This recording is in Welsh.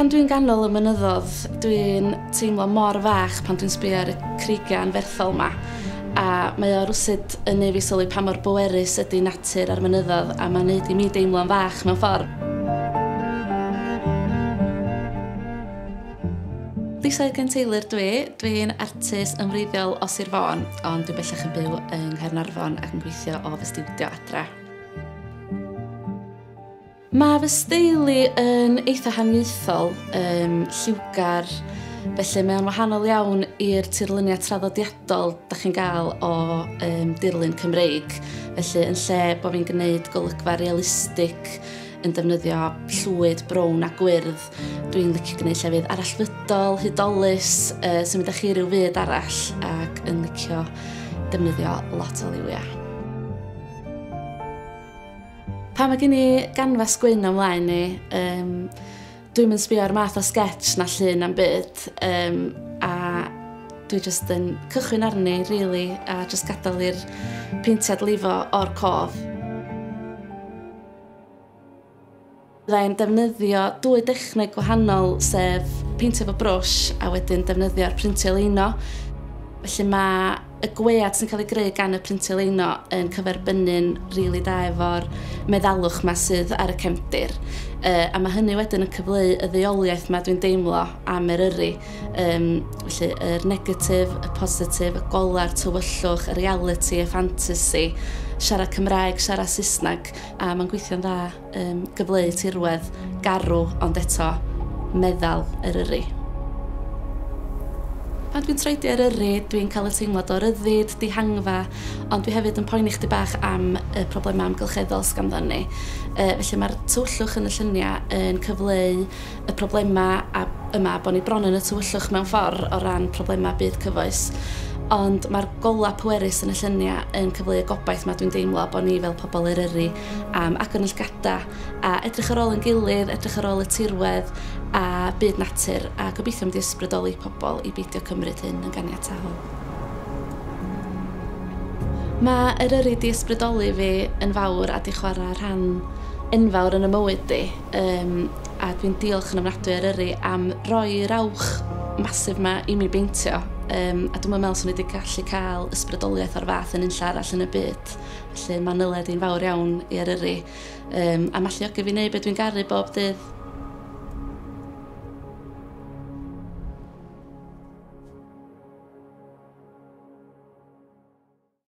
Pan dwi'n ganol y mynyddodd, dwi'n teimlo mor fach pan dwi'n sbio ar y creigiau anferthol 'ma. A mae o rwsut yn neud fi sylwi pa mor bwerus ydy natur a'r mynyddodd, a mae'n neud i mi deimlo'n fach mewn ffordd. Lisa Egan Taylor dwi, dwi'n artist ymwreiddiol o Sir Fôn, ond dwi bellach yn byw yng Nghaernarfon ac yn gweithio o fy stiwdio adra. Mae fy steil i yn eitha haniaethol, lliwgar, felly mae o'n wahanol iawn i'r tirluniau traddodiadol da chi'n gael o dirlun Cymreig. Felly yn lle bod fi'n gwneud golygfa realistig yn defnyddio llwyd, brown a gwyrdd, dwi'n licio gwneud llefydd arallfydol, hudolus, sy'n mynd â chi ryw fyd arall ac yn licio defnyddio lot o liwiau. Pan mae gen i ganfas gwyn o mlaen i, dwi'm yn sbio ar math o sketch na llun am byd, a dwi jyst yn cychwyn arni, really, a jyst gadael i'r peintiad lifo o'r cof. Byddai'n defnyddio dwy dechneg gwahanol, sef peintio efo brwsh a wedyn defnyddio'r printio leino. Felly mae y gwead sy'n cael ei greu gan y printio leino yn cyferbynnu'n rili da efo'r meddalwch ma sydd ar y cefndir. A mae hynny wedyn yn cyfleu y ddeuoliaeth ma dwi'n deimlo am Eryri. Felly yr negatif, y positif, y gola'r tywyllwch, y reality, y fantasy, siarad Cymraeg, siarad Saesneg, a mae'n gweithio'n dda gyfleu tirwedd garw, ond eto meddal Eryri. Pan dwi'n troedio Eryri, dwi'n cael y teimlad o ryddid, dihangfa, ond dwi hefyd yn poeni chdi bach am y problemau amgylcheddol sganddon ni. Felly mae'r tywyllwch yn y lluniau yn cyfleu y problemau yma, bod ni bron yn y tywyllwch mewn ffordd o ran problemau byd cyfoes. Ond mae'r golau pwerus yn y lluniau yn cyfleu y gobaith ma dwi'n deimlo bod ni fel pobl Eryri am agor yn llgada a edrych ar ôl yn gilydd, edrych ar ôl y tirwedd a byd natur, a gobeithio mynd i ysbrydoli pobl i beidio cymryd hyn yn ganiataol. Mae Eryri di ysbrydoli fi yn fawr a di chwarae rhan enfawr yn y mywyd di, a dwi'n diolch yn ofnadwy Eryri am roi'r awch masif ma i mi beintio, a dwi'n meddwl swn i wedi gallu cael ysbrydoliaeth o'r fath yn unlla arall yn y byd. Felly mae'n nyled i'n fawr iawn i Eryri, a mae alluogi fi wneud beth dwi'n garu bob dydd.